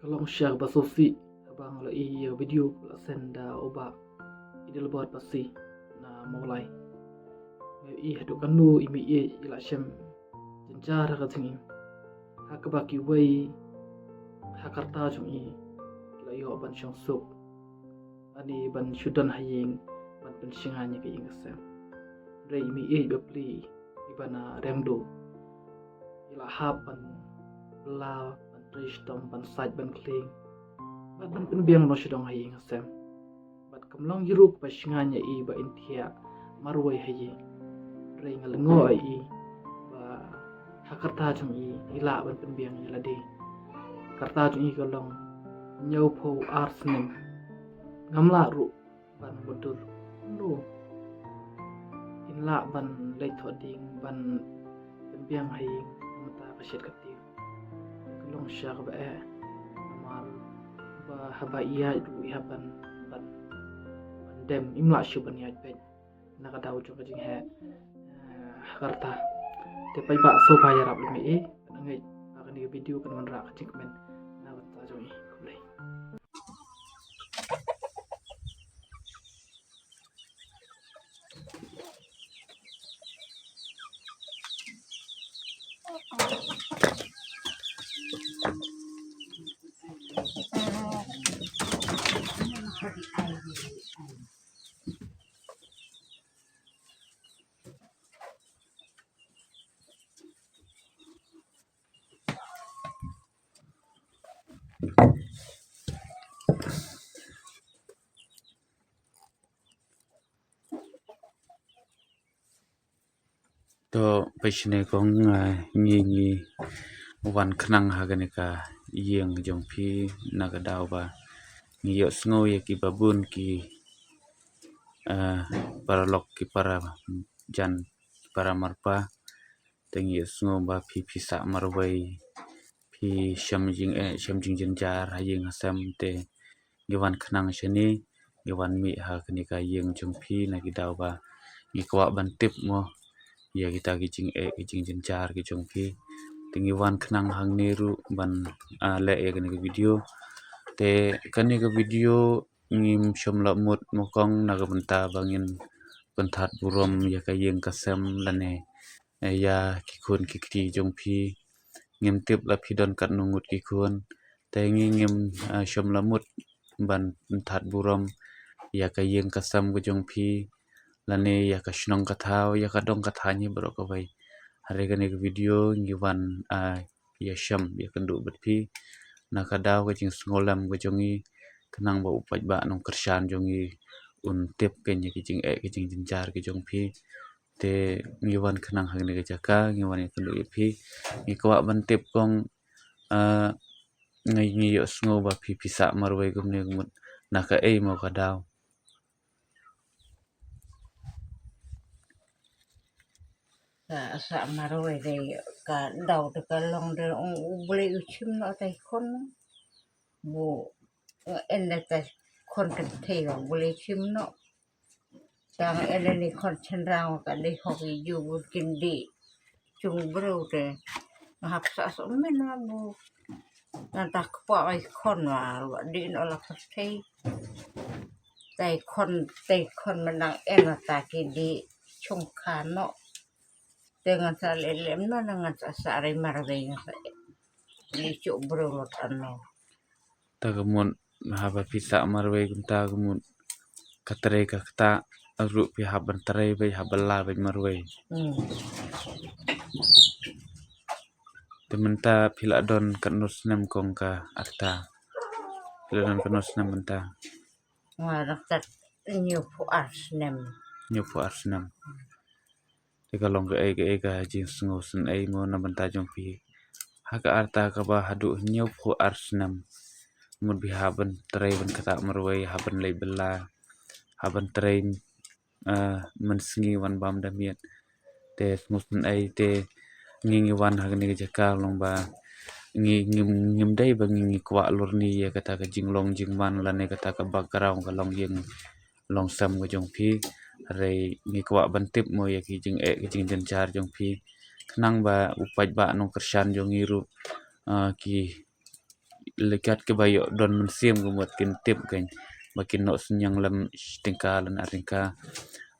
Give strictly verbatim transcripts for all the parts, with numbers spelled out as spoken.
Ka long sha kaba sngewsih haba nga la ïohi ïa ka video ba la send da u Bah Idelbert Pasi na Mawlai. Nga ïohi haduh kano i mei i la shem jynjar ha ka jingim, ha kaba kiwei ha ka rta jong i ki la ïoh ban shong suk, ani ban shu don ha ïing ban pynshngaiñ ïa ka ïing ka sem. Hynrei i mei i ba pli, i ba na Riangdo, i la hap ban pla, ban trei shitom, ban sait ban khlieng, bad ban pynbiang noh shadong ha ïing ha sem. Bad kam long hi ruh ba shngaiñ ïa i ba in thiah marwei ha ïing. Hynrei nga lyngngoh ïa i ba ha ka rta jong i, i lah ban pynbiang ïa lade. Ka rta jong i ka long hynñiewphew ar snem. Ngam lah ruh ban mutdur. Kumno in lah ban leit thoh dieng, ban pynbiang ha ïing mynta ka shet ka tieng? Ka long sha kaba eh. Namar ba haba ïaid ruh i hap ban, ban, ban dem, im lah shuh ban ïaid beit na ka daw jong ka jingheh, eh, ha ka rta. Te paidbah, sngewbha ïarap lem ïa i, bad nga ngeit ba kane ka video kan wanrah ka jingkmen na ka bynta jong i. Khublei. To, peit shane kong, ah, ngi, ngi wan khnang ha kane ka ïing jong phi, na ka daw ba ngi ïohsngew ïa ki babun ki, ah, paralok, ki para jan, para marpa. Te ngi ïohsngew ba phi, phi sah marwei, phi shem jingeh, shem jingjynjar ha ïing ha sem. Te ngi wan khnang shane, ngi wan mih ha kane ka ïing jong phi, na ki daw ba ngi kwah ban tip mo ïa kita ki jingeh, ki jingjynjar ki jong phi. Te ngi wan khnang hangne ruh ban, ah, leh ïa kane ka video. Te kane ka video ngim shym la mut mo kong, na ka bynta ba ngin pynthad burom ïa ka ïing ka sem lane, eh, ïa ki khun ki kti jong phi. Ngim tip la phi don katno ngut ki khun. Te ngi ngim, eh, shym la mut ban pynthad burom ïa ka ïing ka sem ka jong phi, lane ïa ka shnong ka thaw, ïa ka dong ka thaiñ hi baroh kawei. Hynrei kane ka video ngi wan, ah, ïashem ïakynduh bad phi na ka daw ka jingsngewlem ka jong ngi, khnang ba u paidbah nongkyrshan jong ngi un tip kein ïa ki jingeh, ki jingjynjar ki jong phi. Te ngi wan khnang hangne ka jaka, ngi wan ïakynduh ïa phi. Ngi kwah ban tip kong, ah, ngi, ngi ïohsngew ba phi, phi sah marwei kumne ka mut, na kaei mo ka daw? Ka sah marwei dei ka daw te ka long dei, ong U Blei u shim noh tai khun. Bu, eh, en dei tai khun kynthei, U Blei shim noh. Tang en dei ni khun shynrang ka dei hok i ju bun kin dih chung briew te. Nga hap sah sohmynnin ma bu. Ngan ta kpoh ai khun wa, wa dih noh la pyrthei. Tai khun, tai khun mynta en wa ta ki dih chung kha noh. Te ngan sa leh leh mynta ngan sa sah rei marwei, ngan sa leh shuh briew lut ano. Ta ka mut haba phi sah marwei kumta ka mut ka trei ka ktah ruh phi hap ban trei beit, hap ban lah beit marwei. Hmm. Te mynta phi la don katno snem kong ka rta? Phi la don katno snem mynta? Nga dang tat hynñiewphew ar snem. Hynñiewphew ar snem. Te ka long kaei kaei ka jingsngewsynei mo na bynta jong phi ha ka rta kaba haduh hynñiewphew ar snem? Mut phi hap ban trei ban ktah marwei, hap ban leit bylla, hap ban trei, eh, mynsngi wan bam da miet. Te sngewsynei te ngi ngi wan ha kane ka jaka long ba ngi ngim, ngim dei ba ngi ngi kwah lurni ïa kata ka jinglong jingman lane kata ka background ka longïing longsem ka jong phi. Hynrei ngi kwah ban tip mo ïa ki jingeh ki jingjynjar jong phi, khnang ba u paidbah nongkyrshan jong ngi ruh, ah, ki leh kat kiba ïoh don mynsiem ka mut kin tip kein ba kin noh synñiang lem shi tyngka lane ar tyngka.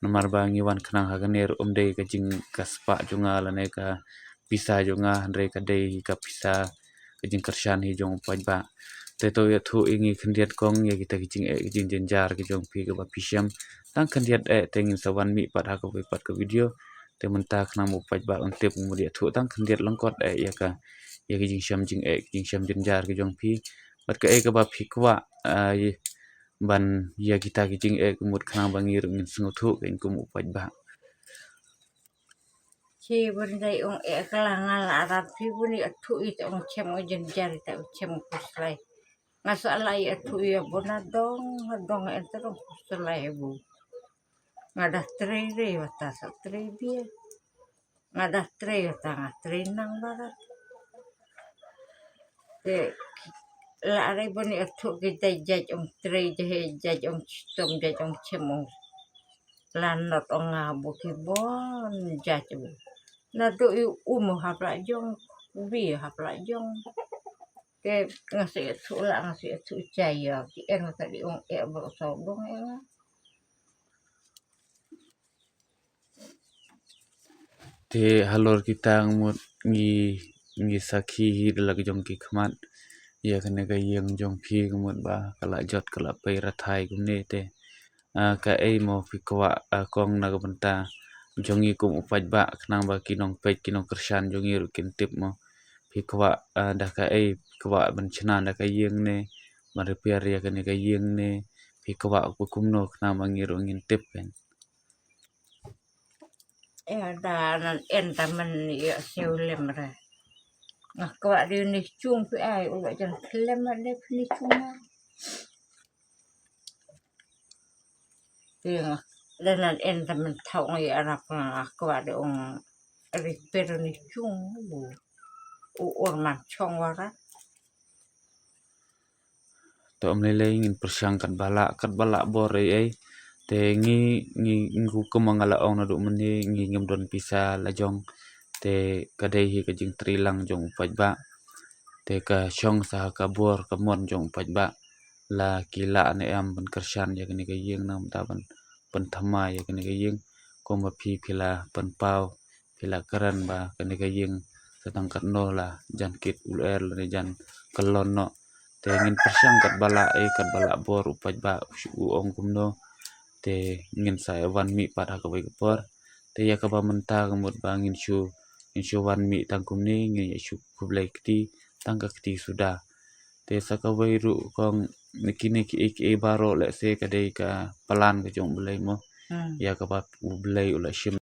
Namar ba ngi wan khnang ha kane ruh ym dei ka jing ka spah jong nga lane ka pisa jong nga, hynrei ka dei ka pisa ka jingkyrshan hi jong u paidbah. Te to ïathuh ïa ngi khyndiat kong ïa kita ki jingeh ki jingjynjar ki jong phi kaba phi shem. Tang khyndiat eh te ngin sa wan mih pat ha kawei pat ka video. Te mynta khnang ba u paidbah un tip, un mut ïathuh tang khyndiat lyngkot eh ïa ka, ïa ki jingshem jingeh ki jingshem jynjar ki jong phi. Bad kaei kaba phi kwah, ah, ban ïa kita ki jingeh ka mut khnang ba ngi ruh ngin sngewthuh kein kum u paidbah. Chi bun dei ong eh ka la nga la rat phi bun ïathuh ïa ta ong chem ong jynjar ïa ta ong chem khuslai. Nga sa la ïathuh ïa bun na dong na dong eh ta dong khuslai bu. Nga da trei re wa ta sa trei bia. Nga da trei wa ta nga trei nang barat. Te la are bun ïathuh ki dei jaj ong trei jahe jaj ong chitom jaj ong chem ong. Lanot ong nga bu ki bon jaj bu. Na do ïa u mo hap la jong, u bi hap la jong. Te nga sa ïathuh la nga sa ïathuh chai ïa ki en nga sa di ong eh bro sa dong eh nga. Te halor kita nga mut ngi, ngi sakhi hi da la ka jong ki khmat ïa kane ka ïing jong phi ka mut ba ka la jot ka la pei rathai kumne te. Ah, kaei mo phi kwah, ah, kong na ka bynta jong ngi kum u paidbah khnang ba ki nongpeit ki nongkyrshan jong ngi ruh kin tip mo. Phi kwah, ah, da kaei, phi kwah ban shna da ka ïing ne, ban repair ïa kane ka ïing ne, phi kwah kumno khnang ba ngi ruh ngin tip kein. Ïa da nan en ta man ïa siew lem re. Nga kwah dei ni chung phi ai u la jan khlem ma dei phi ni chung na. Ïa da nan en ta man thaw ong ïa rap nga kwah dei ong repair ni chung bu u or man chong wara. To ym lei lei ngin pyrshang katba lah, katba lah bor ei ei. Te ngi, ngi, ngi kum nga la ong naduh mynne ngi ngim don pisa la jong. Te ka dei hi ka jingtreilang jong u paidbah. Te ka shong sa ha ka bor ka mon jong u paidbah. La ki lah ne em ban kyrshan ïa kane ka ïing nangta ban pynthymmai ïa kane ka ïing. Kumba phi phi la pynpaw phi la kren ba kane ka ïing sa tang katno la jan kit u lyer lane jan kyllon noh. Te ngin pyrshang katba lah ei katba lah bor u paidbah u ong kumno. Te ngin sa wan mih pat ha kawei ka por. Te ïa kaba mynta ka mut ba ngin shu, ngin shu wan mih tang kumne ngin ïa shu khublei kti tang ka kti suda. Te sa kawei ruh kong na kine kiei kiei baroh lehse ka dei ka plan ka jong u Blei mo. Hmm. Ïa kaba u Blei u la shim